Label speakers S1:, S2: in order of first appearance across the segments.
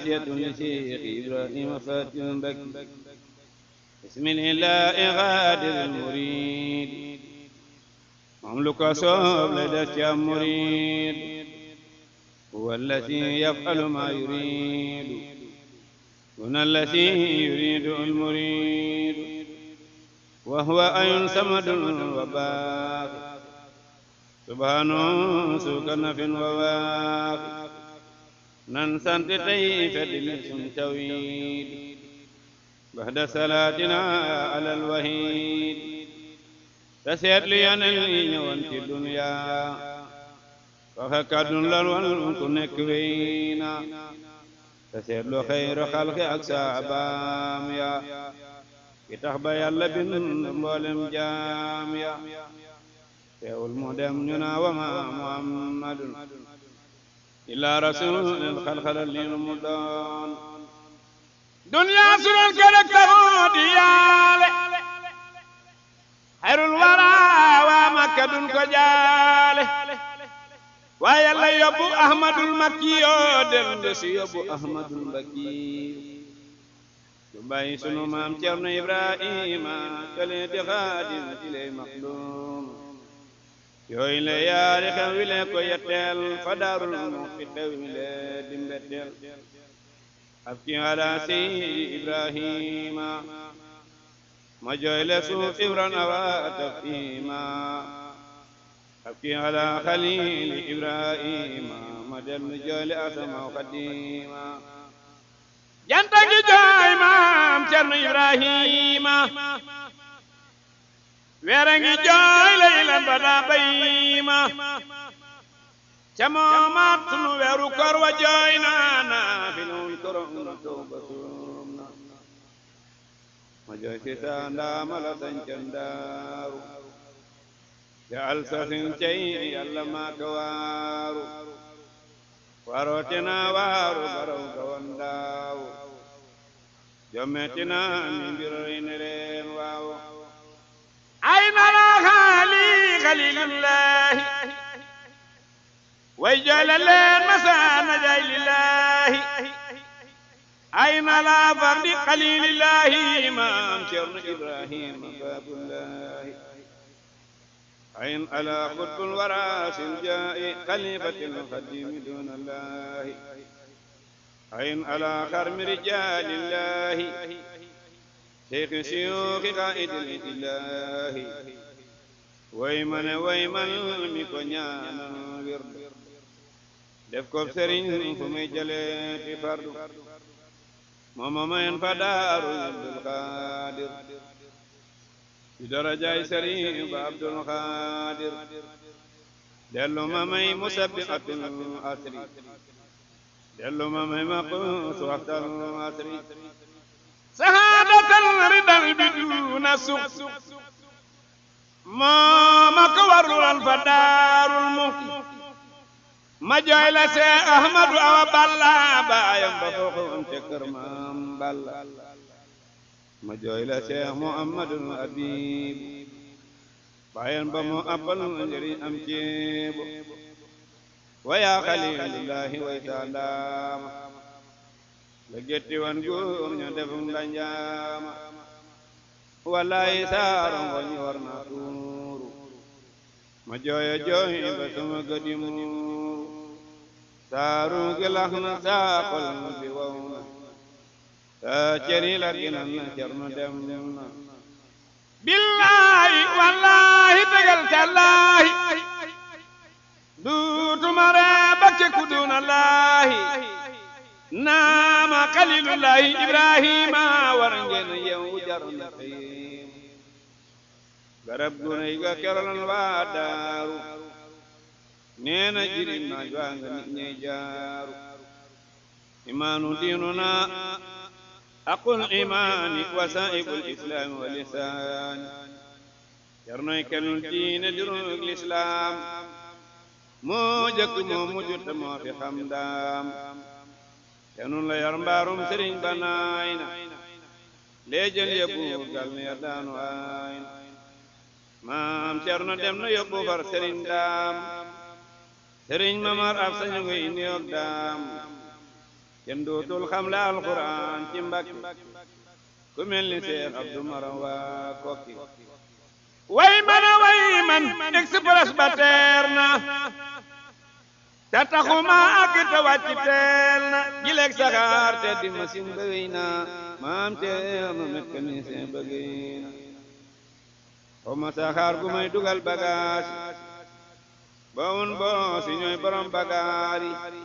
S1: لشيخ إبراهيم فاتح بكي بسم الله غادر المريد مملك صوب لدى مريد هو الذي يفعل ما يريد هنا الذي يريد المريد وهو أي صمد وباقي سبحانه سوك نف وواقي ننسان تيف دلسم تويد بعد صلاتنا على الوحيد تسير لي أنا وانت الدنيا فخكاد للون كنك وينا تسير له خير خلق أكسى أبام يا كتاب يلا بن مولم جام يا teewul mu dem ñu naa wama muhammadun illa rasulun xalxalal li mu doon dunya sural kelek taxoo di yaale xayrul wara waa makka dun ko jaale waaye yàlla yóbbu ahmadul makki yoo del ndesi yóbbu ahmadul makki du bàyyi sunu maam Cerno Ibrahima kale di xaadim ilay maxdum yooyu le yaari xew wi le ko yetteel fa daarul muxti xew wi le dimbetteel ab ki ala seydi Ibrahima ma jooy le suuf ibran awa tafima ab ki ala xalili Ibrahima ma dellu jooy le asamaw xadima janta gi jooy maam Cerno Ibrahima weere ngi jooy laylan ba daa bayima ca moomaat sunu weeru koor wa jooy naana fi nuy korom na tooba suum na ma jooy si saa ndaama la sañcan daaru ca alsasin cay yàlla maaka waaru warootina waaru baraw gawan daawu jommetina mi mbiroy ne leen waaw أين الأغالي خليل الله ويجعل الليل مساء نجاي لله أين الأفرد خليل الله إمام شرن إبراهيم باب الله أين على خطب الوراث الجاء خليفة الخديم دون الله أين على خرم رجال الله شيخ شيوخ قائد الإله ويمن ميكو ñaana wird def ko sëriñ fu muy jëlee ti fardu mooma mayen fa daaru Abdul Xaadir ci darajaay sëriñ ba Abdul Xaadir dellu ma may musabbiqatul asri dellu ma may maqus waxtal asri sahaadatal ridal biduna suq mooma ko warlulan fa daarul muxti ma jooy la see ahmadu awa balla baayam ba fooxoon te kër maam balla ma jooy la see muhammadul habib baayam ba mu appal njëriñ am ceebo wa yaa xalilullahi way taalaama la getti wan góor ña defum la njaama wallahi saaro ngoñi war na tuuru ma jooyo jooy ba sama gëdi muuru saaru gi lax na saa xol bi wow na saa ceri la ginan na Cerno dem na billahi wallahi tegal tallahi duutuma ree bakke kuduna laahi naama xalilullahi Ibrahima war ngeen yow jar na xiim garab gu rëy ga kerolan waa daaru neena jirim naaj waa nga nit ñey jaaru imaanu diinuna aqul imaani wasaa'ibul islaami wa lisaani Cernoy kenul diine dirug lislaam moo jëkk moo mujj te moo fi xam daam kenun la yor mbaarum sëriñ ba naay na leejël yóbbu gal ne ya daanu aay na maam Cerno dem na yóbbu far sëriñ daam sëriñ mamar ab sañu ngi indi yoog daam kenn dootul xam la alquran ci Mbàkke ku mel ni Seex Abdu Maram waa Kokki way man express ba teer na te taxuma ak te wàcc teel na gileeg saxaar te di machine bëgg na maam teer na mécanicien bëgg na xawma saxaar gu may dugal bagage ba un bo si ñooy borom bagage yi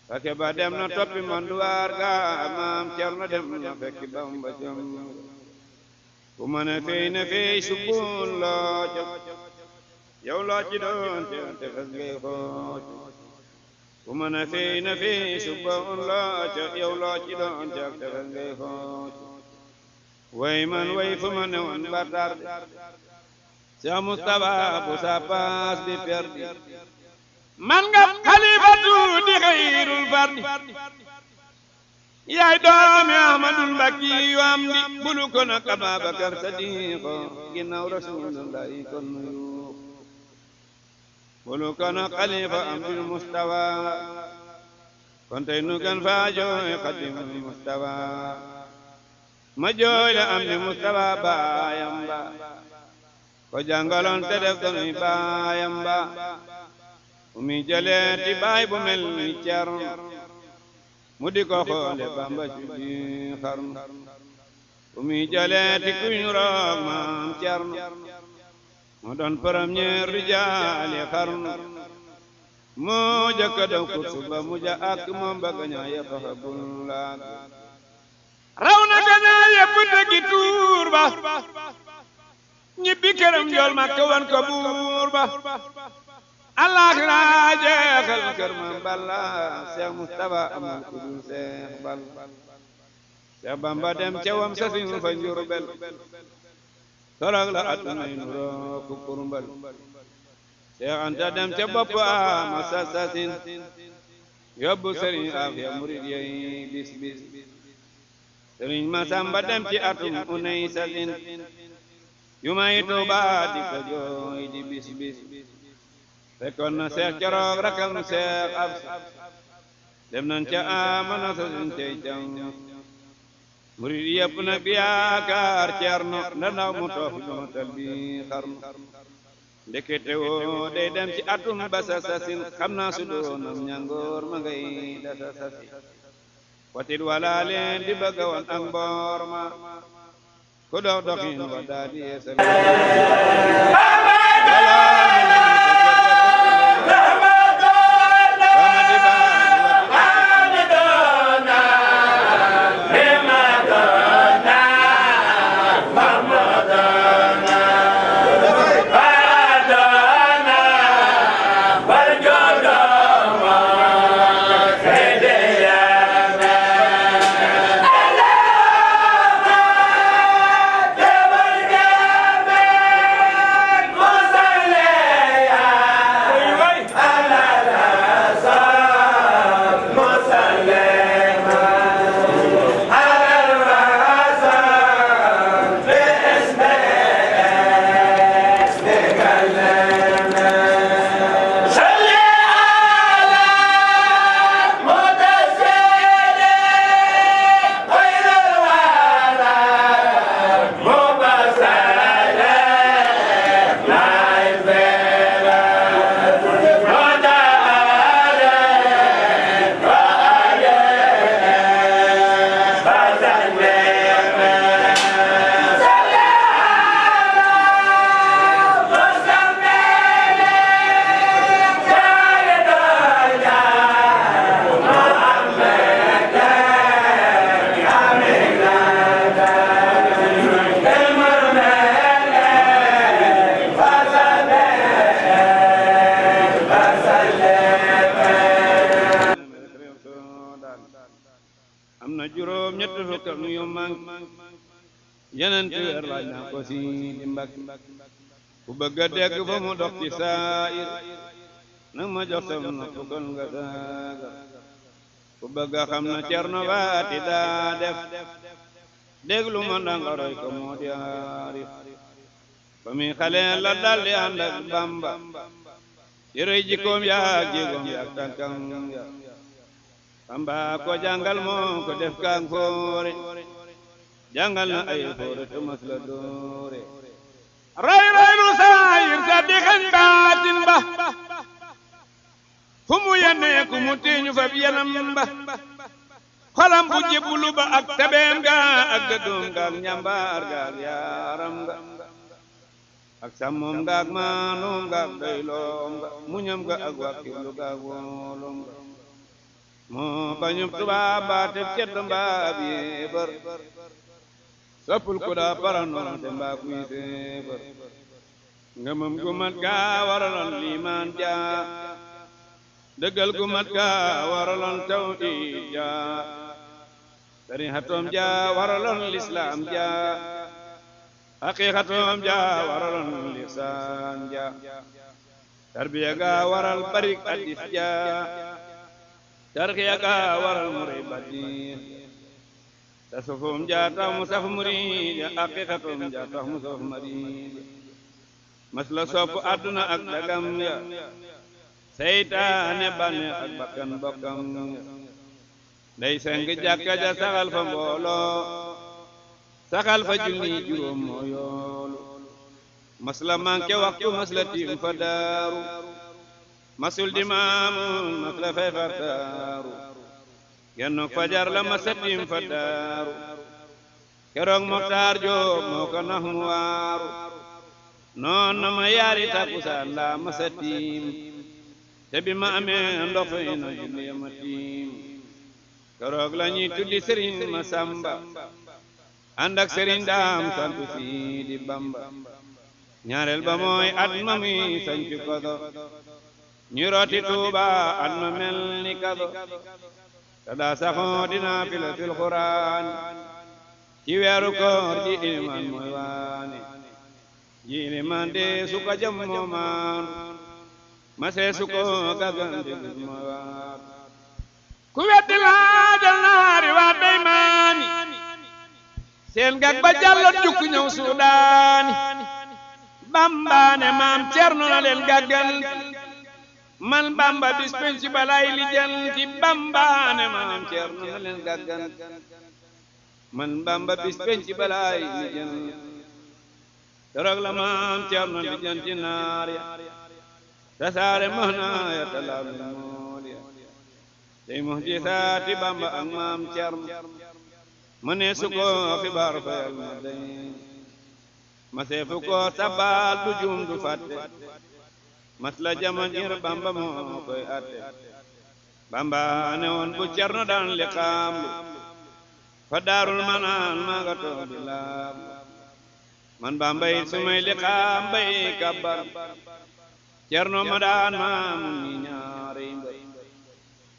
S1: fake ba dem na toppi manduwaar ga maam teer na dem na fekki Bamba jom ku mën a fey subbul loo jox yow loo ci doon te fes ngay xooj ku mën a fey subbul loo jox yow loo ci doon te fes ngay xooj way man way fu ma ne woon ba tarde Seex Mustafa bu sa paas bi perdi man nga xalifatu di xayrul fardi yaay doomi Ahmadul Mbakki yu am di bulu ko nag Ababakar Sadiqo ginnaaw Rasulullahi kon nuyu bulu ko nag xalifa Amdul Mustafa kon tey nu gan faa jooy Xadimul Mustafa ma jooy la Amdi Mustafa baayam ba ko jàngaloon te def donuy baayam ba umi jëlee ti baay bu mel ni Cerno mu di ko xoole Bamba ci biir xarnu umi jaleeti kuñ roog maam Cerno mu doon premier rijaali xarnu moo jëkka daw kursu ba mu ja ak moom ba gañaa yëpp xabul laag raw na gañaa yëpp dëggi tuur ba ñibbi këram njool ma kawan ko buur ba Allah laa jeexal kër ma Balla Seex Mustafa amul ku dul Seex Balla Seex Bamba dem ca wam sasin fa Njurbel torog la atunay nuroo ku kurmbal Seex Anta dem ca bopp ama sasin yóbbu Sëriñ Afiya murid yey bis Sëriñ Masamba dem ci atum unay sasin yu may Tuubaa di ko jooy di bis fekkoon na Seex Coroog rakam Seex Absa dem nañ ca amana sasin tey jam murid yëpp nag di yaakaar Ceerno ndaw mu toof dootal bi xarnu ndekete woo day dem ci atum basa sasin xam naa su doonam ñangoor ma ngay dasa sasin watit wala leen di bëgga woon ak mboor ma ku dox doxin wa daa di yeesal yeneen weer laaj naa ko si di Mbàkke ku bëgg a dégg fa mu dox ci saayir nag ma jox sam nopp kon nga saaga ku bëgg a xam na Cerno Faati daa def déglu ma ndanga roy ko moo di aarif ba muy xale la daldi ànd ak Bamba ci rëy jikkoom yaak jéegoom yaak tànkam ya Bamba ko jàngal moo ko def kaang foore jàngal na ay foore te mas la doore ray lu saayir sa di xañ baatin ba fu mu yennee ku mu tiiñu fa biyanam ba xolam bu jébbalu ba ak tabeem ga ak dëddoom ga ak njàmbaar ga ak yaaram ga ak sàmmoom ga ak maanoom ga ak doyloom ga muñam ga ak wàkkirlu ga ak wóolom ga moo bañub tubaab baateb cedd mbaa bi yéebar soppul ku daa paranoon te mbaa kuy séebar ngëmam gu mat ga waraloon liimaan ja dëggal gu mat ga waraloon tawhiid ja sarihatoom ja waraloon lislaam ja haqiqatoom ja waraloon lisaan ja tarbiya ga waral barik hadis ja tarxiya ga waral murid badin tasufum ja tax mu saf murid ja haqiqatum ja tax mu saf murid masla sopp àdduna ak dagam ya seytaane bànneex ak bakkan bokkam ya day seng jàkka ja saxal fa mbooloo saxal fa julli juróom moo yoolu masla manke waxtu masla tiim fa daaru masul di maamun masla fay far daaru gennuk fajar la masa tiim fa daaru keroog Moxtaar Joob moo ko nax mu waaru noon na ma yaari takkusaan la masa tiim te bi ma amee ndox fa ino julli ma tiim keroog la ñuy tuddi Sëriñ Masamba ànd ak Sëriñ Daam santu Sidi Bamba ñaareel ba mooy at ma muy sañcu kodo ñu rooti Tuuba at ma mel ni kado te daa saxoo dina fila fil Quraan ci weeru koor ji ilimaan mooy waane ji ilimaan de su ko jam moo maanu ma see su ko gagante mooy waane ku weddi laajal naari waa dey maani seen gag ba jàllot jukku ñëw Suudaani Bamba ne maam Cerno na leen gàggal man Bamba bis penc balay lijanti Bamba ne maam Cerno na leen gàggal man Bamba bis penc balay lijanti keroog la maam Cerno lijanti naar ya tasaare mahna ya talaal mool ya tey muhjisaati Bamba ak maam Cerno ma ne su ko xibaar fa yal ma day ma seefu ko sabal du juum du fàtte mas la jamanir Bamba moo koy atte Bamba ne woon bu Cerno daan li xaamlu fa daarul manaan maa nga toog di laam man Bamba it su may li xaam bay kabbar Cerno ma daan maamu ni ñaari mbër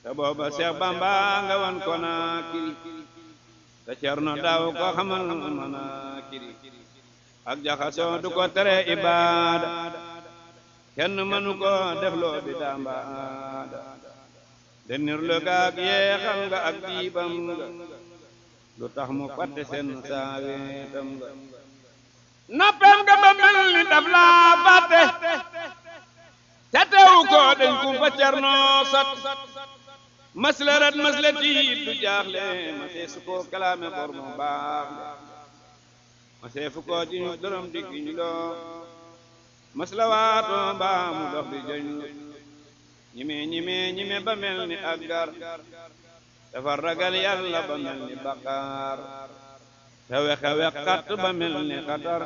S1: te booba Seex Bamba nga wan ko naa kiri te Cerno daaw ko xamal manaakiri ak jaxasoo du ko tere ibaada kenn mënu ko def loo bi dambaada denir lu gaag yeexam nga ak diibam nga lu tax mu fàtte seen saaweetam nga noppem nga ba mel ni daf laa fàtte te teewu ko dañ kumpa Cerno sot masla rat masla tiit du jaaxle ma see su ko kalaame bor mu baax ma see fu ko ji ñu dërëm digg ñu loo masla waato mbaa mu dox di joñ ñime ba mel ni ak gar dafa ragal Yàlla ba mel ni baqaar te wexe wexat ba mel ni xatar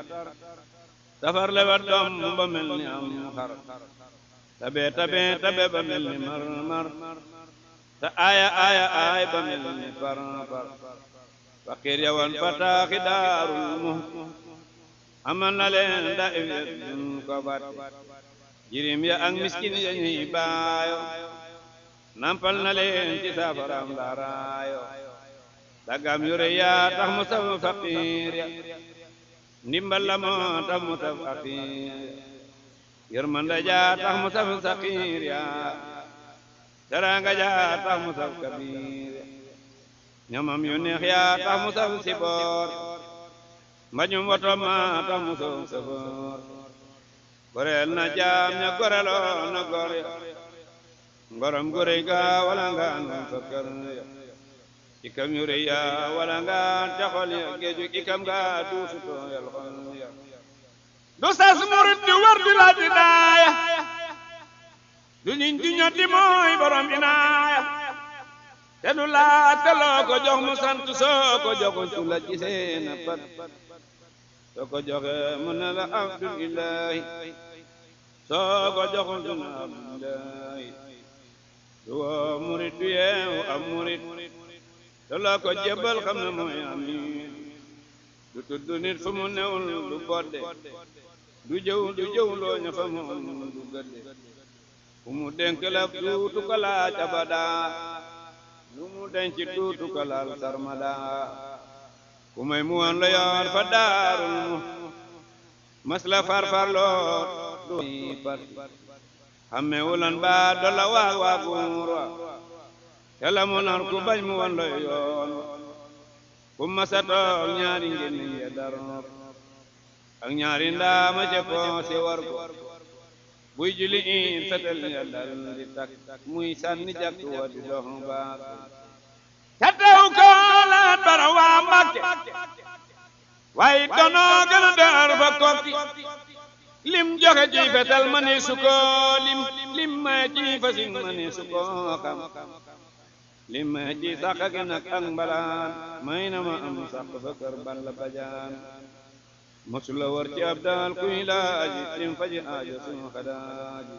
S1: safar lewat doom ba mel ni am xar tabe ba mel ni mar te aaya ba mel ni far fakir yawan fataaxi daarul muhti amal na leen da iwet dun ko batte jirim ya ak miskin ya ñuy baayo nampal na leen ci saafaram laraayo dagam yure ya tax mu saf fakir ya ndimbal la moo tax mu saf fakir yërmande ja tax mu saf sakir ya teranga ja tax mu saf kabir ñamam yu neex yaa tax mu saf siboor mbañum woto ma tax mu saf safoor goreel na jaam ña goreloo na gor ya ngorom gu rëy ga wala ngaan fa kër ya ikam yu rëy ya wala ngaan ca xol ya géeju ikam ga duusu tooyal xol ya du sas murit di war di laaj di daaya du ñiñ di ñotti mooy borom inaaya te du laaj te loo ko jox mu sant soo ko joxul su la gisee na pat soo ko joxe mu ne la abdulillahi soo ko joxul du na abdulillahi du woo murit du yeewu am murit te loo ko jébbal xam ne mooy amin du tudd nit fu mu newul du bodde du jëw loo ña fa moom du gëdde fu mu denk laf tuutu ko laaj abada lu mu denc tuutu ko laal sarmada ku may mu woon la yoon fa daarul mu mas la farfar lool du pat xamme wulan ba dolla waa guur wa te la mu nar ku bañ mu woon la yoon ku masa toog ñaari ngeen ya darop ak ñaari ndaama ca poose war ko buy juli in fetel ya dal di tak muy sànni jàkk wa di dox baax ca teew ko laat bara waa Mbàkke waaye donoo gën a dër fa kokki lim joxe ci fetel ma ni su ko lim ma ci fasin ma ni su ko xam lim ma ci sax gi nag ak mbalaan may na ma am sax fa kër Balla Bajaan mosula war ci ab daal kuy laaji lim faji aajo sunu xadaaji